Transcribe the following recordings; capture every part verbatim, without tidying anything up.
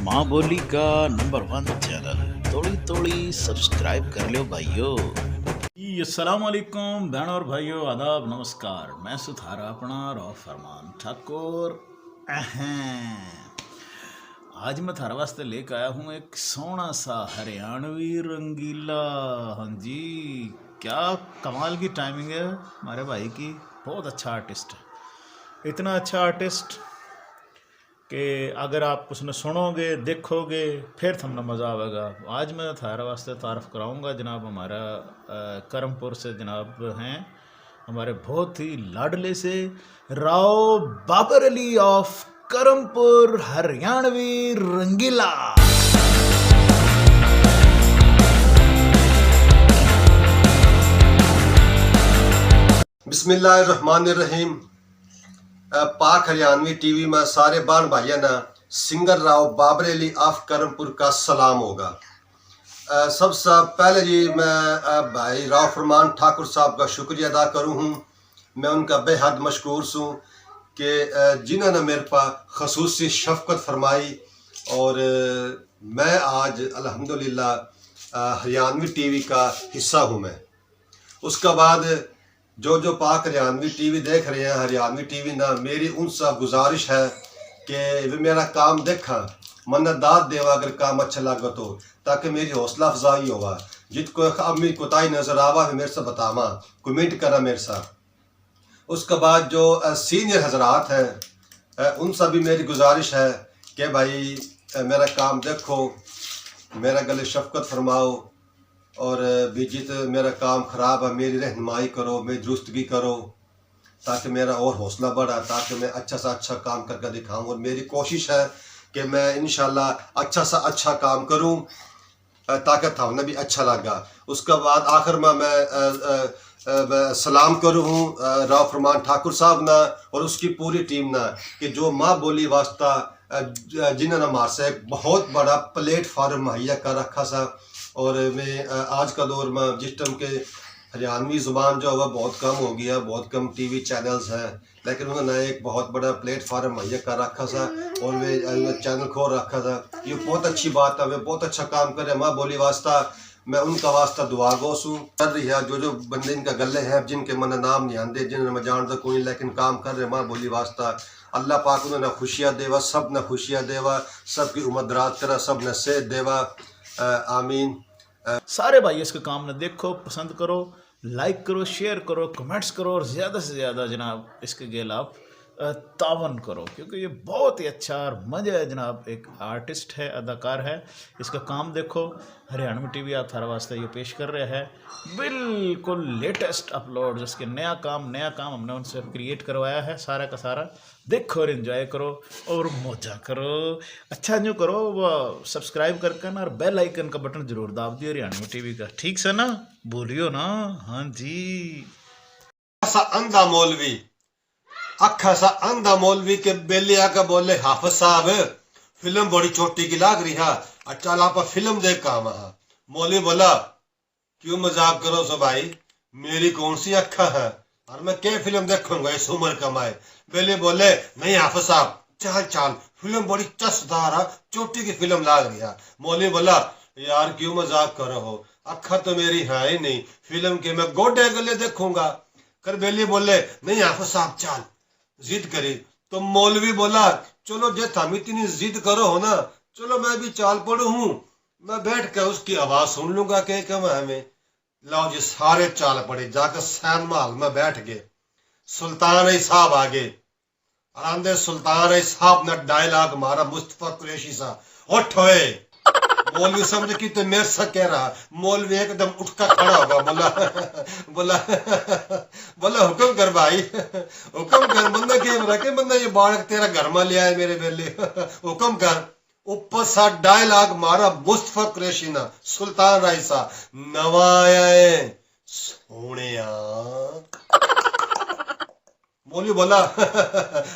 माँ बोली का नंबर वन चैनल तोड़ी तोड़ी सब्सक्राइब कर लो भाइयों। जी, अस्सलाम वालेकुम बहनों और भाइयों, आदाब, नमस्कार। मैं सुथारा अपना राव फरमान ठाकुर। अहं। आज मैं थारे वास्ते लेके आया हूँ एक सोहना सा हरियाणवी रंगीला। हाँ जी, क्या कमाल की टाइमिंग है हमारे भाई की। बहुत अच्छा आर्टिस्ट है, इतना अच्छा आर्टिस्ट कि अगर आप उसने सुनोगे, देखोगे, फिर थमने मज़ा आवेगा। आज मैं थारे वास्ते तारफ कराऊंगा जनाब, हमारा, अ, करमपुर से जनाब हैं हमारे बहुत ही लाडले से राव बाबर अली of करमपुर हरियाणवी रंगीला। बिस्मिल्लाहिर्रहमानिर्रहीम। अ, पाक हरियाणवी टीवी में सारे बाण भाइयां ने सिंगर राव बाबर अली of करमपुर का सलाम होगा। अ, सबसे पहले जी मैं, अ, भाई राव फरमान ठाकुर साहब का शुक्रिया अदा करूँ हूँ। मैं उनका बेहद मशकूर सूं कि, अ, जिन्होंने मेरे पर खसूसी शफकत फरमाई और, अ, मैं आज अल्हम्दुलिल्लाह, अ, हरियाणवी टीवी का हिस्सा हूँ मैं। उसके बाद जो, जो पाक हरियाणवी टीवी देख रहे हैं, हरियाणवी टीवी ना, मेरी उनसे गुजारिश है कि वे मेरा काम देखा, मन्ने दाद देवा अगर काम अच्छा लगे तो, ताकि मेरी हौसला अफजाई होवा। जित कोई कमी कोताही नजर आवा, वे मेरे से बतावा, कमेंट करा मेरे साथ। उसके बाद जो, अ, सीनियर हजरात हैं, अ, उनसे भी मेरी गुजारिश है कि भाई, अ, मेरा काम देखो, मेरा गले शफकत फरमाओ और, अ, भी जित मेरा काम खराब है, मेरी रहनुमाई करो, मेरी दुरुस्तगी करो, ताकि मेरा और हौसला बढ़ा, ताकि मैं अच्छा सा अच्छा काम करके दिखाऊं। और मेरी कोशिश है कि मैं इंशाल्लाह अच्छा सा अच्छा काम करूं, अ, ताकि थाने भी अच्छा लगा। उसके बाद आखिर में मैं, अ, अ, अ, मैं सलाम करूँ हूँ, अ, राव फरमान ठाकुर साहब ना और उसकी पूरी टीम ना, कि जो माँ बोली वास्ता, अ, ज-, जिन्होंने हमारे से एक बहुत बड़ा प्लेटफॉर्म मुहैया कर रखा सा। और मैं, अ, आज का दौर में जिस टाइम के हरियाणवी जुबान जो है वह बहुत कम हो गई है, बहुत कम टीवी चैनल्स हैं, लेकिन उन्होंने एक बहुत बड़ा प्लेटफॉर्म मुहैया कर रखा था और वे, अ, चैनल खोल रखा था। ये बहुत अच्छी बात है, वे बहुत अच्छा काम कर रहे हैं माँ बोली वास्ता। मैं उनका वास्ता दुआ गो सूं। कर रही है जो, जो बंदे इनका गले हैं, जिनके मन नाम नहीं आंदे, जिन्हें मैं जानता कोई, लेकिन काम कर रहे माँ बोली वास्ता। अल्लाह पाक उन्हें खुशियाँ देवा, सब ने खुशियाँ देवा, सबकी उम्र दराज करा, सब ने सेहत देवा। अ, आमीन। अ, सारे भाई इसके काम ने देखो, पसंद करो, लाइक करो, शेयर करो, कमेंट्स करो और ज़्यादा से ज़्यादा जनाब इसके गेल आप, अ, तावन करो, क्योंकि ये बहुत ही अच्छा और मज़ा है जनाब। एक आर्टिस्ट है, अदाकार है, इसका काम देखो। हरियाणवी टीवी आप थारे वास्ते ये पेश कर रहा है बिल्कुल लेटेस्ट अपलोड, जिसके नया काम, नया काम हमने उनसे क्रिएट करवाया है सारा का सारा। देखो और एंजॉय करो और मौजा करो। अच्छा न्यू करो, वो सब्सक्राइब करके ना और बेल आइकन का बटन जरूर दाब दियो हरियाणवी टीवी का, ठीक से ना? बोलियो ना, हाँ जी। सा अंधा मौलवी, अखा सा अंधा मौलवी के बेले आके बोले, "हाफिज साहब, फिल्म बड़ी चोटी की लाग रही है, अच्छा आप फिल्म देख के आवा।" मौलवी बोला, "क्यों मजाक करो सो भाई, मेरी कौन सी अखा है और मैं क्या फिल्म देखूंगा इस उम्र का मैं?" बेले बोले, "नहीं हाफिज साहब, चाल चाल, फिल्म बड़ी चसदार है, चोटी की फिल्म लाग रही है।" मौलवी बोला, "यार क्यों मजाक करो हो, अखा तो मेरी है ही नहीं, फिल्म के मैं गोडे गले देखूंगा।" कर बेली बोले, "नहीं हाफिज साहब, चाल।" जिद करी तो मौलवी बोला, "चलो जे थाम इतनी जिद करो हो ना, चलो मैं भी चाल पड़ू हूँ, मैं बैठ के उसकी आवाज सुन लूंगा के कम है हमें।" लाओ जी, सारे चाल पड़े, जाकर सिनेमा हॉल में बैठ गए। सुल्तान राय साहब आ गए। और आंदे सुल्तान राय साहब ने डायलॉग मारा मुस्तफा कुरैशी सा, "उठ ओए।" मौलवी समझ कि तो मेरे से कह रहा। मौलवी एकदम उठकर खड़ा होगा, बोला, बोला, बोला, "हुक्म कर भाई, हुक्म कर।" बंदा के बना के बंदा ये बालक तेरा घर में ले आए मेरे बेले, "हुक्म कर।" ऊपर सा डायलॉग मारा मुस्तफा कुरैशी ना, सुल्तान राय सा, "नवा आया है सोनिया।" मौलवी बोला,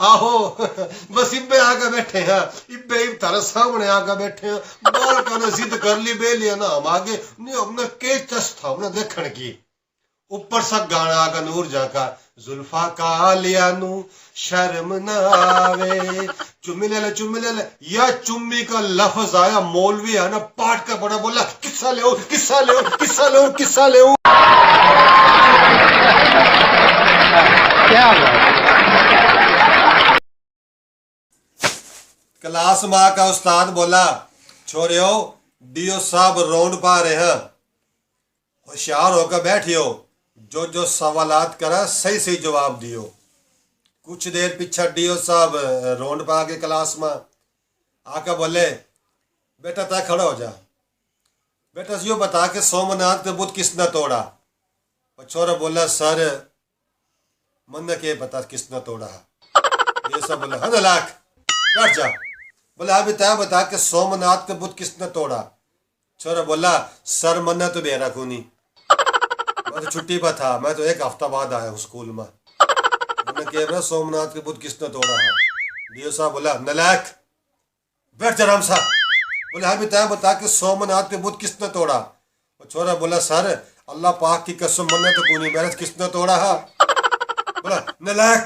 "आहो, बस इब्बे आके बैठे हैं, इब्बे इब थारे सामने आके बैठे हैं। बालका ने जिद कर ली, बेलिया ना हम आगे, नहीं हमने के चस था हमने देखण की।" ऊपर सा गाना आगा नूर जहाँ का, जुल्फा कालिया नू शर्म ना आवे। चुम्मी ले ले, चुम्मी ले ले। या चुम्मी का लफ्ज आया, मौलवी है ना, पाट के पड़ा, बोला, "किस्सा ले, किस्सा ले, किस्सा ले, किस्सा ले।" क्या बात। क्लास में आका उस्ताद बोला, "छोरियो, डीओ साहब रोंड पा रहे हैं, होशियार होकर बैठियो, जो जो सवालात करा, सही सही जवाब दियो।" कुछ देर पीछे डीओ साहब रोंड पा के क्लास में आके बोले, "बेटा, तै खड़ा हो जा। बेटा, यो बता के सोमनाथ के बुत किसने तोड़ा?" और छोरा बोला, "सर, मन्ने के पता किसने तोड़ा है।" ये सब बोले, "हद लाख, बैठ जा।" बोले, "अभी तय बता कि सोमनाथ के बुत किसने तोड़ा?" छोरा बोला, "सर, मन्ने तो बेरा कोनी, मैं तो छुट्टी पर था, मैं तो एक हफ्ता बाद आया हूँ स्कूल में।" मन्ने के, "बेरा सोमनाथ के बुत किसने तोड़ा है?" डीओ साहब बोला, "नलायक, बैठ जा आराम से।" बोले, "हाँ भी तय बता कि सोमनाथ के बुत किसने तोड़ा?" वो छोरा बोला, "सर, अल्लाह पाक की कसम, मन्ने तो कोनी, मेरा किसने तोड़ा है?" बोला, "नलायक।"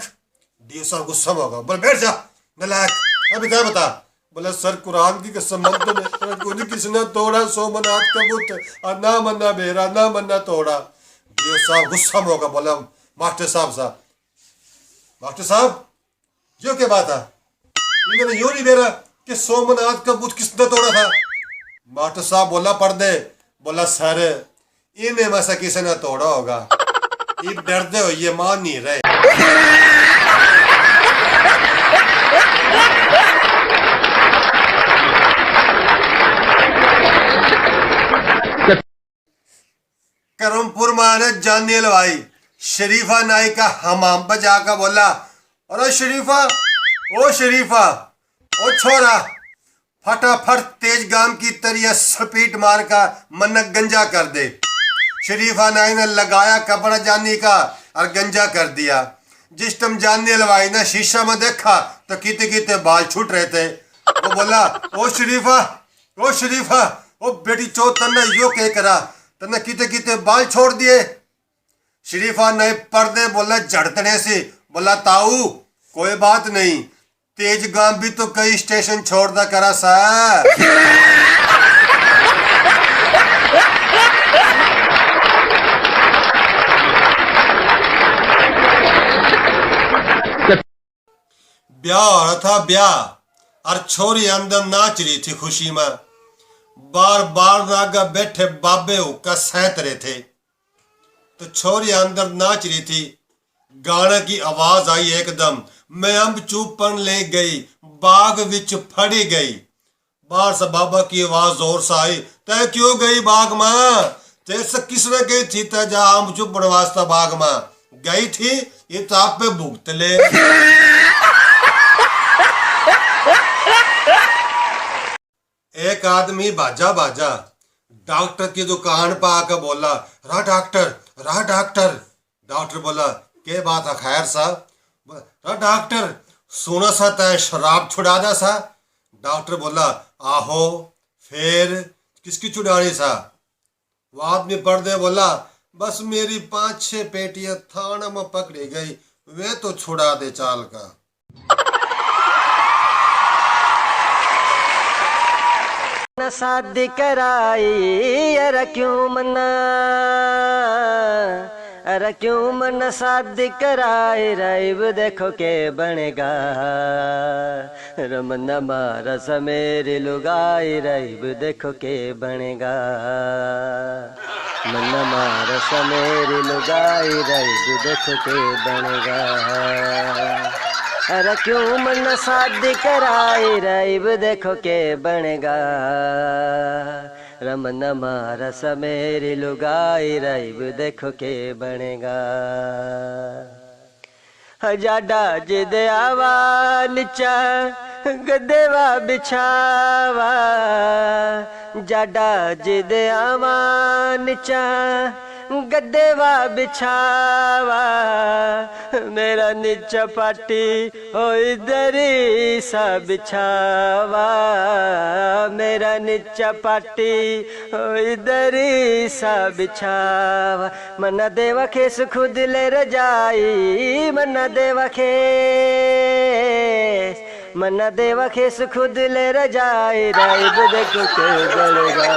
डीओ साहब गुस्सा में होगा, बोले, "बैठ जा, नलायक, अभी तय बता।" बोला, "सर, कुरान की कसम, मन तो मेरा कोनी, किसने तोड़ा सोमनाथ का बुत? और ना मन्ना बेरा, ना मन्ना तोड़ा।" डीओ साहब गुस्सा में होगा, बोला, "मास्टर साहब, साहब, मास्टर साहब, यो के बात है? इन्होंने यो नहीं बेरा कि सोमनाथ का बुत किसने तोड़ा था?" मास्टर साहब बोला, "पढ़ दे।" बोला, "सर, इन्हें में से किसी ने तोड़ा होगा।" इब डरते हो ये मान नहीं रहे। करमपुर में आने जानी हलवाई शरीफा नाई का हमाम पर जाकर बोला, "अरे शरीफा, ओ शरीफा, ओ छोरा, फटाफट तेज गाम की तरिया स्पीड मार का मन्ने गंजा कर दे।" शरीफा नाई ने लगाया कपड़ा जानी का और गंजा कर दिया। जिस टाइम जानी हलवाई ने शीशा में देखा तो किते किते बाल छूट रहे थे। वो बोला, "ओ शरीफा, ओ शरीफा, ओ बेटी चो, तन्ने यो के करा, तन्ने किते किते बाल छोड़ दिए?" शरीफा ने पर्दे बोला झड़तने से, बोला, "ताऊ, कोई बात नहीं, तेज गाम भी तो कई स्टेशन छोड़दा करा सा।" ब्याह हो रहा था, ब्याह, और छोरी अंदर नाच रही थी खुशी में। बार बार आगे बैठे बाबे हुक्का सहत रहे थे, तो छोरी अंदर नाच रही थी। गाने की आवाज आई एकदम, "मैं अम्ब चूपन ले गई, बाग विच फड़ी गई।" बाहर से बाबा की आवाज जोर से आई, "तै क्यों गई बाग में? तेरे से किसने कही थी तै जा अम्ब चूपन वास्ते बाग में? गई थी, ये तो आप पे भुगत ले।" एक आदमी भाजा भाजा डॉक्टर की दुकान पर आकर बोला, "रा डॉक्टर, रा डॉक्टर।" डॉक्टर बोला, "के बात है, खैर सा?" बोला, "रा डॉक्टर, सुना सा तै शराब छुड़ा दा सा।" डॉक्टर बोला, "आहो, फिर किसकी छुड़ानी सा?" वो आदमी पर्दे बोला, "बस मेरी पांच छह पेटियां थाने में पकड़ी गई, वे तो छुड़ा दे चाल का।" न शादी कराई, अरे क्यों मना, अरे क्यों मना शादी कराई, राइब देखो के बनेगा। रमन मारा सा मेरी लुगाई, राइब देखो के बनेगा। मन मारा सा मेरी लुगाई, राइब देखो के बनेगा। अरे क्यों मन शादी कराई, राइब देखो के बनेगा। रमन मारा सा मेरी लुगाई, राइब देखो के बनेगा। जाडा जिद आवा निचा गदेवा बिछावा, जाडा जिद आवा निचा गदेवा बिछावा, मेरा निचा पाटी होई दरी सा बिछावा। मेरा नीचा पाटी, ओ इधर ही सा बिछावा। मन्ना देवा खेस खुद ले रजाई, मन्ना देवा खेस, मन्ना देवा खेस खुद ले रजाई। राइब देखो के बनेगा,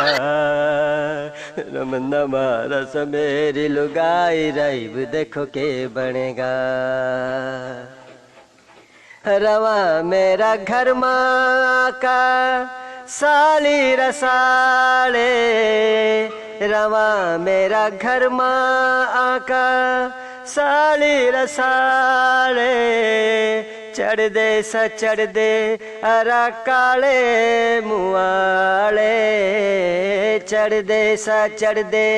रमना मारा समेरी लुगाई। राइब देखो के बनेगा। रवा मेरा घर माँ का साली रसाले, रवा मेरा घर माँ का साली रसाले। चढ़ दे सा चढ़ दे अरा काले मुआले, चढ़ दे सा चढ़ दे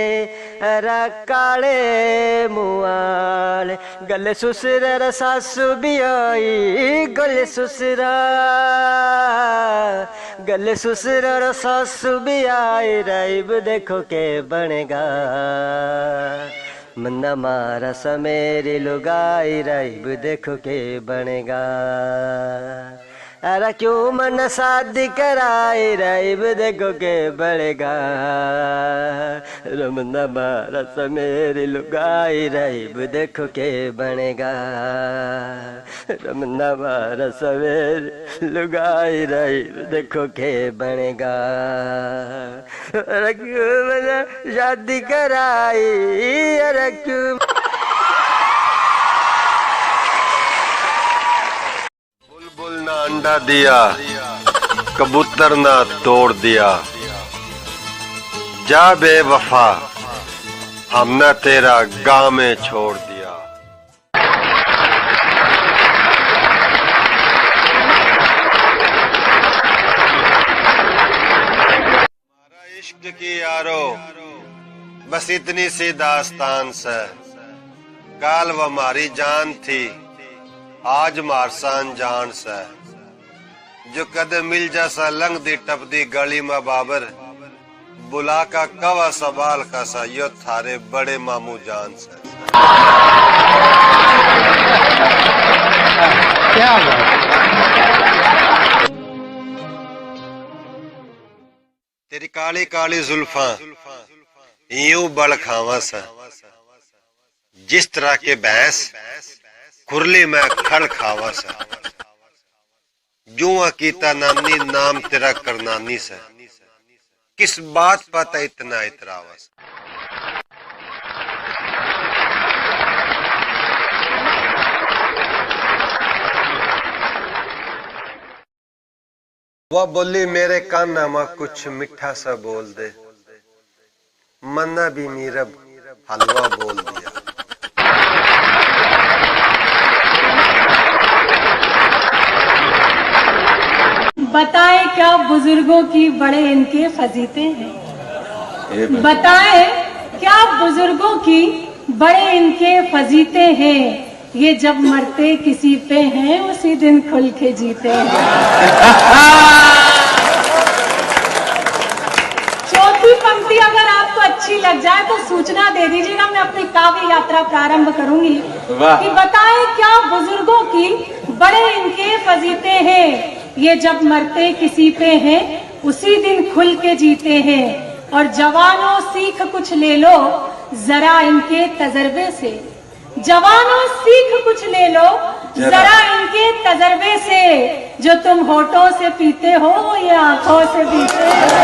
अरा काले मुआले। गल सुसरा रा सासू भी आई, गल सुसरा, गल सुसरा रा सासू भी आई। राइब देखो के बनेगा, मन्ना मारा समेरी लुगाई। राइब देखो के बनेगा। अरे क्यों मन शादी कराई, राइब देखो के बनेगा। रमना मारा समेरी लुगाई, राइब देखो के बनेगा। रमना मारा समेरी लुगाई, राइब देखो के बनेगा। अरे क्यों मन शादी कराई, अरे क्यों। बुलबुल ना अंडा दिया, कबूतर ना तोड़ दिया। जा बेवफा, हमने तेरा गाँव में छोड़ दिया। हमारा इश्क की यारो, बस इतनी सी दास्तान से। काल वो हमारी जान थी, आज मारसा अनजान से। जो कदे मिल जासा लंघदी टपदी गली में बाबर, बुला का कवा सवाल का सा, यो थारे बड़े मामू जान से। क्या बात। तेरी काली काली जुल्फां यूं बल खावा सा, जिस तरह के भैंस खुरली में खल खावा सा। जुआ कीता नानी, नाम तेरा करनानी सा, किस बात पा तै इतना इतरावा सा। वह बोली, मेरे काना में कुछ मीठा सा बोल दे। मन्ना भी नीरब हलवा बोल दिया। बताएं क्या बुजुर्गों की बड़े इनके फजीते हैं। बताएं क्या बुजुर्गों की बड़े इनके फजीते हैं। ये जब मरते किसी पे हैं, उसी दिन खुल के जीते हैं। चौथी पंक्ति अगर आपको अच्छी लग जाए तो सूचना दे दीजिएगा, मैं अपनी काव्य यात्रा प्रारंभ करूंगी। वाह। कि बताएं क्या बुजुर्गों की बड़े इनके फजीते हैं, ये जब मरते किसी पे हैं, उसी दिन खुल के जीते हैं। और जवानों, सीख कुछ ले लो जरा इनके तजर्बे से। जवानों, सीख कुछ ले लो जरा। जरा इनके तजर्बे से। जो तुम होठों से पीते हो, वो ये आंखों से पीते हैं।